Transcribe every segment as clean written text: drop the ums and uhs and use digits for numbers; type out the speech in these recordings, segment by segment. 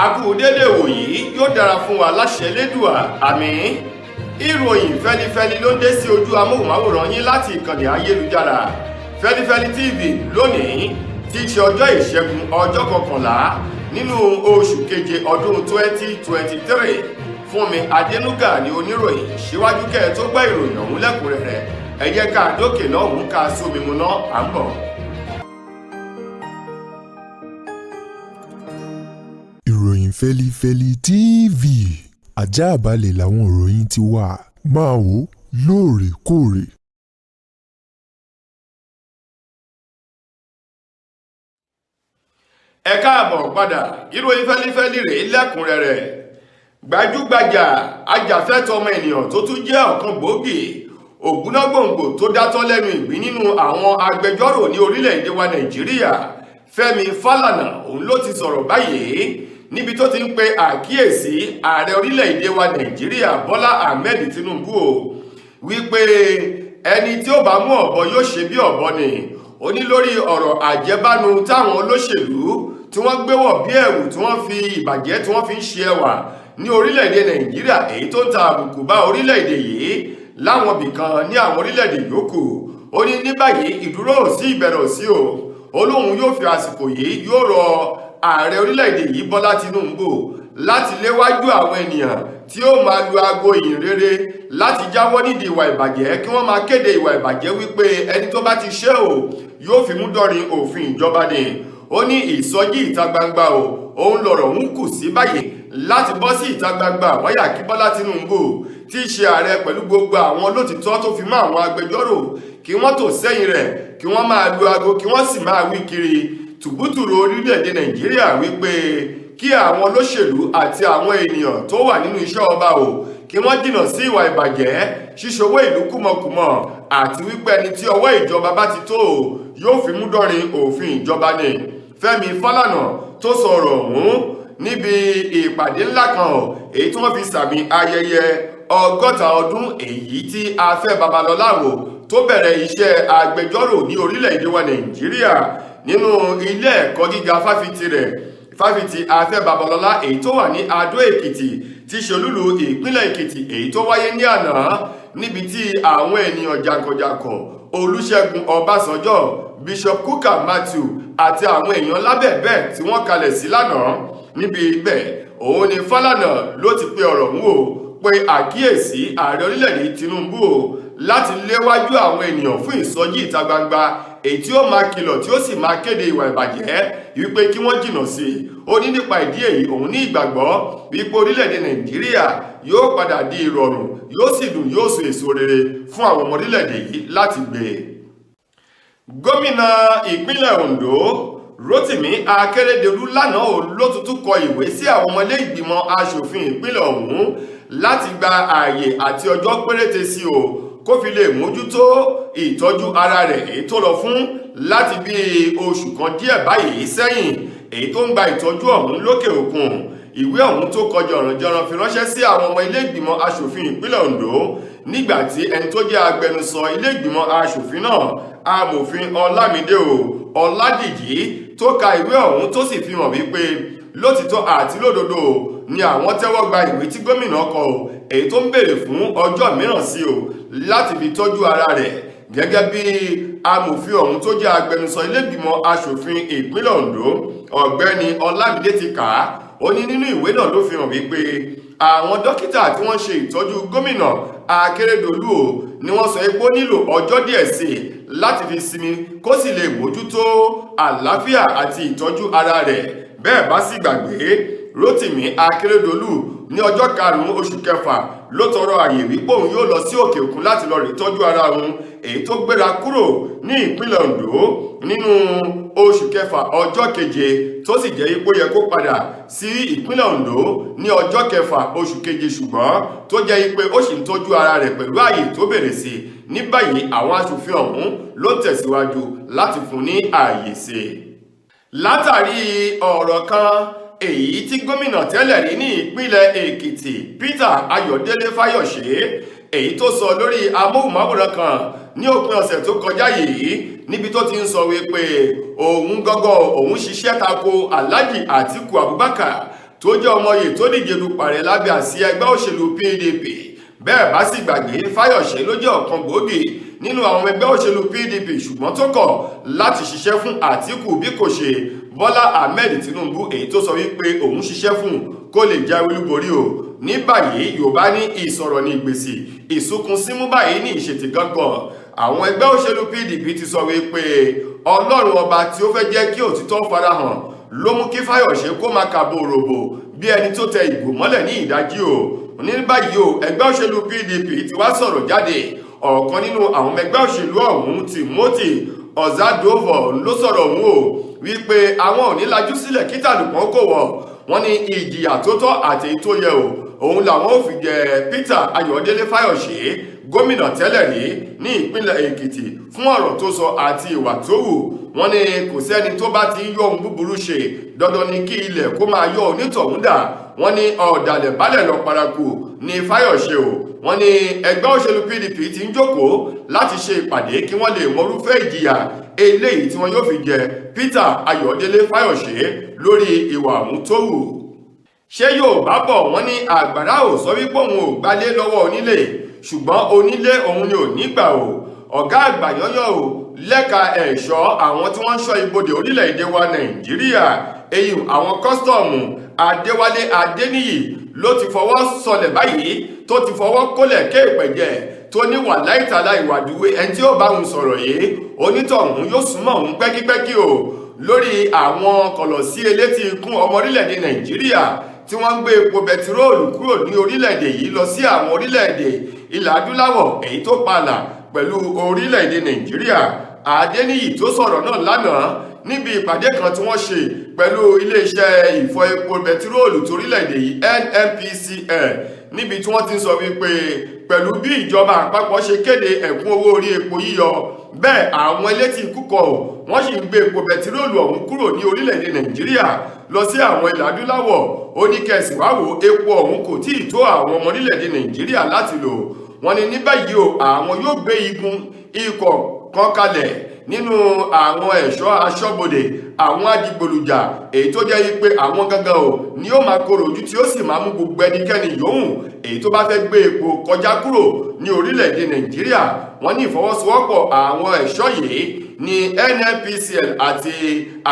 A kú dédé wòyí, yóò dára fún wa láṣẹ Lédùà, àmín. Ìròyìn fẹlifẹli ló ń dé sí ojú amóhùnmáwòrán yín láti ìkànnì ayélujára Fẹlifẹli TV lónìí tí í ṣe ọjọ́ Ìṣẹ́gun, ọjọ́ 11 nínú oṣù keje ọdún 2023. Fúnmi Adénúgà ní oníròyìn. Síwájú kẹ́ ẹ tó gbọ́ ìròyìn ọ̀hún lẹ́kùnrẹ́rẹ́, ẹ jẹ́ ká dókè lọ́hùn ká sómi mu ná, à ń bọ̀. Ìròyìn Fẹ́lifẹ́li TV, àjààbálẹ̀ làwọn ìròyìn ti wà, máa wò lóòrèkóòrè. Ẹ káàbọ̀ padà, ìròyìn fẹ́lifẹ́li rèé lẹ́kùnrẹ́rẹ́. Gbajúgbajà ajàfẹ́tọ̀ọ́ ọmọ ènìyàn tó tún jẹ́ ọ̀kan gbòógì ògúnnágbòǹgbò tó dátọ́ lẹ́nu ìgbín nínú àwọn agbẹjọ́rò ní orílẹ̀-èdè wa Nàìjíríà, Fẹ́mi Fálànà, òun ló ti sọ̀rọ̀ báyìí níbi tó ti ń pe àkíyèsí ààrẹ orílẹ̀-èdè wa Nàìjíríà Bọ́lá Ahmed Tinubu o wípé ẹni tí ó bá mú ọ̀bọ yóò ṣe bí ọ̀bọ ni. Ó ní lórí ọ̀rọ̀ àjẹbánu táwọn olóṣèlú tí wọ́n gbé wọ̀ bí ẹ̀wù, tí wọ́n fi ìbàjẹ́ tí wọ́n fi ń ṣe ẹwà ní orílẹ̀-èdè Nàìjíríà, èyí tó ń ta àbùkù bá orílẹ̀-èdè yìí láwọn ibìkan ní àwọn orílẹ̀-èdè yòókù. Ó ní ní báyìí ìdúró ò sí, ìbẹ̀rẹ̀ ò sí o. Ó lóun yóò fi àsìkò yìí yóò rọ ààrẹ orílẹ̀-èdè yìí Bọ́lá Tinubu láti léwájú àwọn ènìyàn tí ó máa lu aago ìyìn rere láti jáwọ́ nídìí ìwà ìbàjẹ́, kí wọ́n máa kéde ìwà ìbàjẹ́ wípé ẹni tó bá ti ṣe o yóò fi mú dọ́rin òfin ìjọba ni. Ó ní ìsọjí ìta gbangba o, òun lọ̀rọ̀ ń kù sí báyìí láti bọ́ sí ìta gbangba wáyà kí Bọ́lá Tinubu tí í ṣe ààrẹ pẹ̀lú gbogbo àwọn olótìtọ́ tó fi mọ́ àwọn agbẹjọ́rò kí wọ́n tò sẹ́yìn rẹ̀, kí wọ́n máa lu aago, kí wọ́n sì máa wí kiri tùbútùrù orílẹ̀-èdè Nàìjíríà wípé kí àwọn olóṣèlú àti àwọn ènìyàn tó wà nínú iṣẹ́ ọba o kí wọ́n jìnnà sí ìwà ìbàjẹ́, ṣíṣowó ìlú kúmọkùmọ, àti wípé ẹni tí ọwọ́ ìjọba bá ti tó o yóò fi mú dọ́rin òfin ìjọba ni. Fẹ́mi Fálànà tó sọ̀rọ̀ ọ̀hún níbi ìpàdé ńlá kan èyí tí wọ́n fi sàmì ayẹyẹ 60 ọdún èyí tí Afẹ́ Babalọ́lá wò tó bẹ̀rẹ̀ iṣẹ́ agbẹjọ́rò ní orílẹ̀-èdè wa Nàìjíríà nínú ilé ẹ̀kọ́ gíga fáfitì rẹ̀, fáfitì Afẹ́ Babalọ́lá èyí tó wà ní Adó Èkìtì tí ṣolúlu ìpínlẹ̀ Èkìtì, èyí tó wáyé ní àná níbi tí àwọn ènìyàn jàǹkànjàǹkàn Olúṣẹ́gun Ọbásanjọ́, Bishop Kuka Matthew àti àwọn èèyàn lábẹ́ẹ̀bẹ́ẹ̀ tí wọ́n kalẹ̀ sí lánàá. Níbi ibẹ̀ òun ni Fálànà ló ti pe ọ̀rọ̀ mú o pé àkíyèsí ààrẹ orílẹ̀-èdè Tinubu o láti léwájú àwọn ènìyàn fún ìsọjí ìta gbangba èyí tí ó máa kìlọ̀ tí ó sì máa kéde ìwà ìbàjẹ́ wípé kí wọ́n jìnnà sí i. Ó ní nípa ìdí èyí òun ní ìgbàgbọ́ wípé orílẹ̀-èdè Nàìjíríà yóò padà di ìrọ̀rùn, yóò sì dùn, yóò so èso rere fún àwọn ọmọ orílẹ̀-èdè yìí láti gbé. Gómìnà ìpínlẹ̀ Ondo Rotimi Akeredolu lánàá ló tuntun kọ ìwé sí àwọn ọmọ ilé ìgbìmọ̀ aṣòfin ìpínlẹ̀ ọ̀hún láti gba ààyè àti ọjọ́ péréte sí o kó fi lè mójútó ìtọ́jú ara rẹ̀ èyí tó lọ fún láti bí oṣù kan díẹ̀ báyìí sẹ́yìn, èyí tó ń gba ìtọ́jú ọ̀hún lókè òkun. Ìwé ọ̀hún tó kọjá ọ̀rànjọ̀ràn fi ránṣẹ́ sí àwọn ọmọ ilé ìgbìmọ̀ aṣòfin ìpínlẹ̀ Ondo nígbà tí ẹni tó jẹ́ agbẹnusọ ilé ìgbìmọ̀ aṣòfin náà, amòfin Ọlámídé o Ọládìjí, tó ka ìwé ọ̀hún tó sì fi hàn wípé lótìtọ́ àti lódodo ni àwọn tẹ́wọ́ gba ìwé tí gómìnà kọ o èyí tó ń béèrè fún ọjọ́ mìíràn sí o láti fi tọ́jú ara rẹ̀. Gẹ́gẹ́ bí amòfin ọ̀hún tó jẹ́ agbẹnusọ ilé ìgbìmọ̀ aṣòfin ìpínlẹ̀ Ondo ọ̀gbẹ́ni Ọlámídé ti kà á, ó ní nínú ìwé náà ló fi hàn wípé àwọn dókítà tí wọ́n ṣe ìtọ́jú gómìnà Akérédolú o ni wọ́n sọ pé ó nílò ọjọ́ díẹ̀ sí i láti fi sinmi kó sì lè mójútó àlàáfíà àti ìtọ́jú ara rẹ̀. Bẹ́ẹ̀ bá sì gbàgbé, Rotimi Akeredolu ní ọjọ́ 5 oṣù kẹfà ló tọrọ àyè wípé òun yóò lọ sí òkè òkun láti lọ rí tọ́jú ara òun, èyí tó gbéra kúrò ní ìpínlẹ̀ Ondo nínú oṣù kẹfà ọjọ́ keje, tó sì jẹ́ ipò yẹ kó padà sí ìpínlẹ̀ Ondo ní ọjọ́ kẹfà oṣù keje, ṣùgbọ́n tó jẹ́ pé ó sì ń tọ́jú ara rẹ̀ pẹ̀lú àyè tó bèrè sí. Ní báyìí àwọn aṣòfin ọ̀hún ló tẹ̀síwájú láti fún ní àyè sí. Látàrí ọ̀rọ̀ kan èyí tí gómìnà tẹ́lẹ̀ rí ní ìpínlẹ̀ Èkìtì Peter Ayọ̀délé Fáyọ̀ṣe èyí tó sọ lórí amóhùnmáwòrán kan ní òpin ọ̀sẹ̀ tó kọjá yìí, níbi tó ti ń sọ wípé òun gọ́gọ́ òun ṣiṣẹ́ tako Alhaji Atiku Abubakar Tó jẹ́ ọmọye tó díje dupò ààrẹ lábẹ́ àsíá ẹgbẹ́ òṣèlú PDP. Bẹ́ẹ̀ bá sì gbàgbé, Fáyọ̀ṣe ló jẹ́ ọ̀kan gbòógì nínú àwọn ẹgbẹ́ òṣèlú PDP, ṣùgbọ́n tó kọ̀ láti ṣiṣẹ́ fún Àtíkù bí kò ṣe Bọ́lá Ahmed Tinubu, èyí tó sọ wípé òun ṣiṣẹ́ fún kó lè jáwé olúborí o. Ní báyìí, Yorùbá ní ìsọ̀rọ̀ ní ìgbèsì ìsúnkun símú báyìí ní ìṣètì gangan. Àwọn ẹgbẹ́ òṣèlú PDP ti sọ wípé Ọlọ́run Ọba tí ó fẹ́ jẹ́ kí òtítọ́ farahàn ló mú kí Fáyọ̀ṣe kó máa kàbò ròbò bí ẹni tó tẹ ìgò mọ́lẹ̀ ní ìdájí o. Ní báyìí o, ẹgbẹ́ òṣèlú PDP ti wá sọ̀rọ̀ jáde. Ọ̀kan nínú àwọn ẹgbẹ́ òṣèlú ọ̀hún, Timothy Ọ̀zádòvọ̀, ló sọ̀rọ̀ ọ̀hún o, wípé àwọn ò ní lajú sílẹ̀ kí tàlùpọ̀n kò wọ̀. Wọ́n ní ìjìyà tó tọ́ àti èyí tó yẹ o, òun làwọn ò fi jẹ Peter Ayọ̀délé Fáyọ̀ṣe, gómìnà tẹ́lẹ̀ rí ní ìpínlẹ̀ Èkìtì, fún ọ̀rọ̀ tó sọ àti ìwà tó wù. Wọ́n ní kò sẹ́ni tó bá ti ń yọ ohun búburú ṣe, dandan ni kí ilẹ̀ kó máa yọ onítọ̀hún dà. Wọ́n ní ọ̀dàlẹ̀ balẹ̀ lọ paraku ní Fáyọ̀ṣe o. Wọ́n ní ẹgbẹ́ òṣèlú PDP ti ń jókòó láti ṣe ìpàdé kí wọ́n lè mọrúfẹ́ ìjìyà eléyìí tí wọ́n yóò fi jẹ Peter Ayọ̀délé Fáyọ̀ṣe lórí ìwà ọ̀hún tó wù. Ṣé Yorùbá bọ̀, wọ́n ní àgbàrá ò sọ wípé òun ò gbalé lọ́wọ́ onílé, ṣùgbọ́n onílé òun ni ò ní gbà o. Ọ̀gá àgbà yányán o lẹ́ka ẹ̀ṣọ́ àwọn tí wọ́n ń ṣọ́ ibodè orílẹ̀-èdè wa Nàìjíríà, èyí àwọn kọ́sítọ́ọ̀mù, Adéwálé Adéníyì, ló ti fọwọ́ sọlẹ̀ báyìí, tó ti fọwọ́ kólẹ̀ kéèpẹ̀jẹ̀, tó ní wà láìtàlá ìwàdúwé ẹni tí ó bá òun sọ̀rọ̀ yìí, onítọ̀hún yóò súnmọ́ òun pẹ́kípẹ́kí o, lórí àwọn kọ̀lọ̀sí elétí ikún ọmọ orílẹ̀-èdè Nàìjíríà tí wọ́n ń gbé epo bẹtiróòlù kúrò ní orílẹ̀-èdè yìí lọ sí àwọn orílẹ̀-èdè ilẹ̀ adúláwọ̀ èyí tó palà pẹ̀lú orílẹ̀-èdè Nàìjíríà. Adéníyì tó sọ̀rọ̀ náà lánàá níbi ìpàdé kan tí wọ́n ṣe pẹ̀lú iléeṣẹ́ ìfọ epo bẹtiróòlù torílẹ̀-èdè yìí, NNPCL, níbi tí wọ́n ti ń sọ wípé pẹ̀lú bí ìjọba àpapọ̀ ṣe kéde ẹ̀kún owó orí epo yíyọ, bẹ́ẹ̀ àwọn elétí ikú kọ̀, wọ́n sì ń gbé epo bẹtiróòlù ọ̀hún kúrò ní orílẹ̀-èdè Nàìjíríà lọ sí àwọn ilẹ̀ adúláwọ̀. Ó ní kẹsì wá wò, epo ọ̀hún kò tí ì tó àwọn ọmọ orílẹ̀-èdè Nàìjíríà láti lò. Wọ́n ní ní báyìí o, àwọn yóò gbé igun ikọ̀ kan kalẹ̀ nínú àwọn ẹ̀ṣọ́ aṣọ́bodè àwọn adigbòlùjà, èyí tó jẹ́ wípé àwọn gangan o ni ó máa korò ojú tí ó sì máa mú gbogbo ẹnikẹ́ni yòówù èyí tó bá fẹ́ gbé epo kọjá kúrò ní orílẹ̀-èdè Nàìjíríà. Wọ́n ní ìfọwọ́sowọ́pọ̀ àwọn ẹ̀ṣọ́ yìí ní NNPCL àti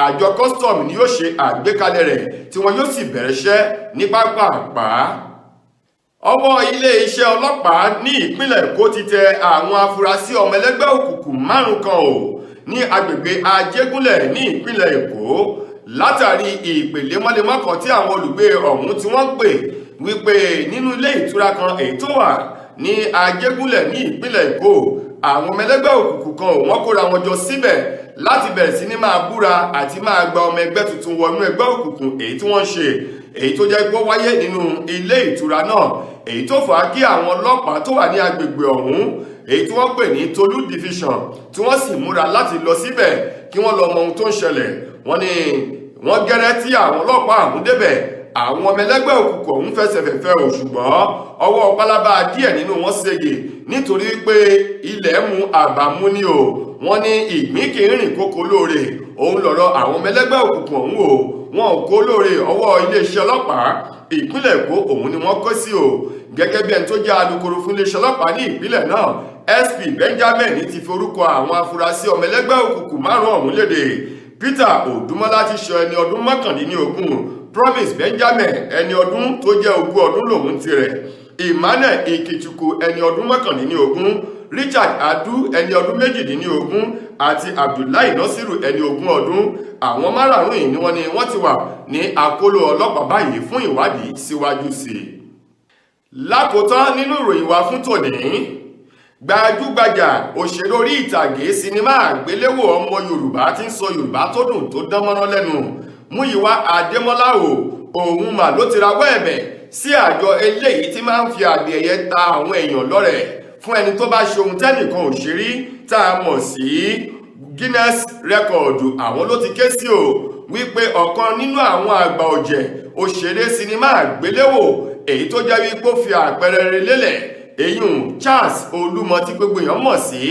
àjọ custom ni yóò ṣe àgbékalẹ̀ rẹ̀, tí wọ́n yóò sì bẹ̀rẹ̀ iṣẹ́ ní pápápá. Ọwọ́ iléeṣẹ́ ọlọ́pàá ní ìpínlẹ̀ Èkó ti tẹ àwọn afurasí ọmọ ẹlẹ́gbẹ́ òkùnkùn márùn kan ò ní agbègbè Ajégúnlẹ̀ ní ìpínlẹ̀ Èkó, látàrí ìpè lemọ́lemọ́ kan tí àwọn olùgbé ọ̀hún tí wọ́n ń pè wípé nínú ilé ìtura kan èyí tó wà ní Ajégúnlẹ̀ ní ìpínlẹ̀ Èkó, àwọn ọmọ ẹlẹ́gbẹ́ òkùnkùn kan ò wọ́n kóra wọn jọ síbẹ̀ láti bẹ̀rẹ̀ sí ní máa búra àti máa gba ọmọ ẹgbẹ́ tuntun wọnú ẹgbẹ́ òkùnkùn èyí tí wọ́n ń ṣe, èyí tó jẹ́ pé ó wáyé nínú ilé ìtura náà, èyí tó fà á kí àwọn ọlọ́pàá tó wà ní agbègbè ọ̀hún, èyí tí wọ́n pè ní Tolú Division, tí wọ́n sì múra láti lọ síbẹ̀ kí wọ́n lọ mọ ohun tó ń ṣẹlẹ̀. Wọ́n ní wọ́n gẹ́rẹ́ tí àwọn ọlọ́pàá ọ̀hún débẹ̀, àwọn ọmọ ẹlẹ́gbẹ́ òkùnkùn ọ̀hún fẹsẹ̀ fẹ̀fẹ́ ò, ṣùgbọ́n ọwọ́ pálábá díẹ̀ nínú wọn sége, nítorí pé ilẹ̀ mú àbámú ní o. Wọ́n ní ìgbín kì í rìn kókó lóore, òun lọ̀rọ̀ àwọn ọmọ ẹlẹ́gbẹ́ òkùnkùn ọ̀hún o. Wọn ò kó lóore, ọwọ́ iléeṣẹ́ ọlọ́pàá ìpínlẹ̀ Èkó òun ni wọ́n kó sí o. Gẹ́gẹ́ bí ẹni tó jẹ́ alukoro fún iléeṣẹ́ ọlọ́pàá ní ìpínlẹ̀ náà, SP Benjamin, ti fi orúkọ àwọn afurasí ọmọ ẹlẹ́gbẹ́ òkùnkùn márùn ọ̀hún léde: Peter Odúmọ́lá ti ṣe ẹni ọdún 19, Promise Benjamin, ẹni ọdún tó jẹ́ 20 ọdún lòun tirẹ̀, Emmanuel Ikechukwu, ẹni ọdún 19, Richard Adu, ẹni ọdún 18, àti Abdullahi Nasiru, ẹni 20 ọdún. Àwọn márààrún yìí ni wọ́n ní wọ́n ti wà ní àkóló ọlọ́pàá báyìí fún ìwádìí síwájú sí i. Lákòótán nínú ìròyìn wa fún tòní, gbajúgbajà òṣèré orí ìtàgé sinimá àgbéléwò ọmọ Yorùbá tí ń sọ Yorùbá tó dùn tó dán mọ́rán lẹ́nu, Múyìwá Adémọ́lá o, òun mà ló ti rawọ́ ẹ̀bẹ̀ sí àjọ eléyìí tí máa ń fi àmì ẹ̀yẹ ta àwọn èèyàn lọ́rẹ fún ẹni tó bá ṣe ohun tẹ́nìkan ò ṣe rí, tá a mọ̀ sí Guinness Record. Àwọn ló ti ké sí o, wípé ọ̀kan nínú àwọn àgbà ọ̀jẹ̀ òṣèré sinimá àgbéléwò èyí tó jẹ́ wípé ó fi àpẹẹrẹ rere lélẹ̀, èyún Charles Olúmọ tí gbogbo èèyàn mọ̀ sí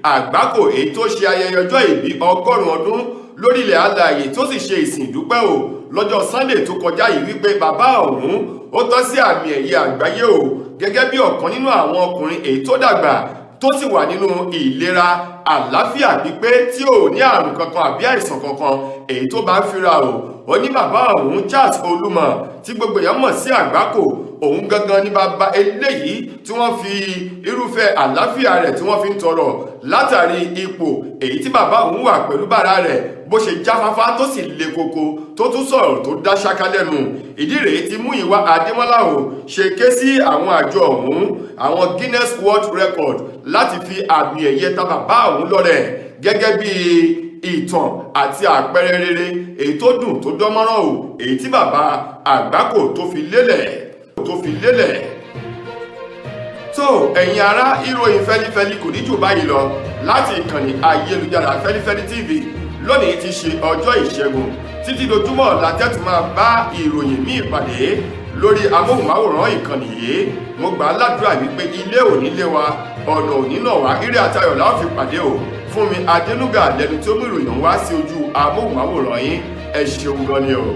Àgbákò, èyí tó ṣe ayẹyẹ ọjọ́ ìbí 100 ọdún lórílẹ̀ alààyè, tó sì ṣe ìsìn ìdúpẹ́ o. Lọ́jọ́ Sunday tó kọjá yìí wípé bàbá òun ó tọ́ sí àmì ẹ̀yẹ àgbáyé o, gẹ́gẹ́ bí ọ̀kan nínú àwọn ọkùnrin èyí tó dàgbà tó sì wà nínú ìlera àlàáfíà pípé, tí ò ní àrùn kankan àbí àìsàn kankan èyí tó bá ń fira o. Ó ní bàbá òun, Charles Olúmọ, tí gbogbo èèyàn mọ̀ sí Àgbákò, òun gangan ní bàbá eléyìí tí wọ́n fi irúfẹ́ àlàáfíà rẹ̀ tí wọ́n fi ń tọrọ, látàrí ipò èyí tí bàbá òun wà pẹ̀lú bàrà rẹ̀ bó ṣe jáfáfá tó sì le koko, tó tún sọ̀rọ̀ tó dá ṣáká lẹ́nu. Ìdí rèé tí Múyìwá Adémọ́lá ò ṣe ké sí àwọn àjọ ọ̀hún, àwọn Guinness World Record, láti fi àmì ẹ̀yẹ ta bàbá òun lọ́rẹ gẹ́gẹ́ bí ìtàn àti àpẹẹrẹ rere èyí tó dùn tó dánmọ́rán o, èyí tí bàbá Àgbákò tó fi lélẹ̀. Tó, ẹ̀yin ará, ìròyìn fẹ́lifẹ́li kò ní jù báyìí lọ láti ìkànnì ayélujára Fẹ́lifẹ́li TV lónìí ti ṣe ọjọ́ Ìṣẹ́gun. Títí dojúmọ́ látẹ́tù máa bá ìròyìn míì pàdé lórí amóhùnmáwòrán ìkànnì yìí, mo gbà á ládùúrà wípé ilé ò ní lé wa, ọ̀nà ò ní nà wá, ire àtayọ̀ la ó fi pàdé o. Fúnmi Adénúgà lẹnu tó mú ìròyìn wá sí ojú amóhùnmáwòrán yín. Ẹ ṣeun gan ni o.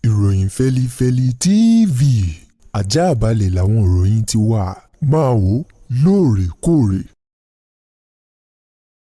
Ìròyìn Fẹ́lifẹ́li TV, ajáàbalẹ̀ làwọn ìròyìn ti wà. Máa wò lóòrèkóòrè.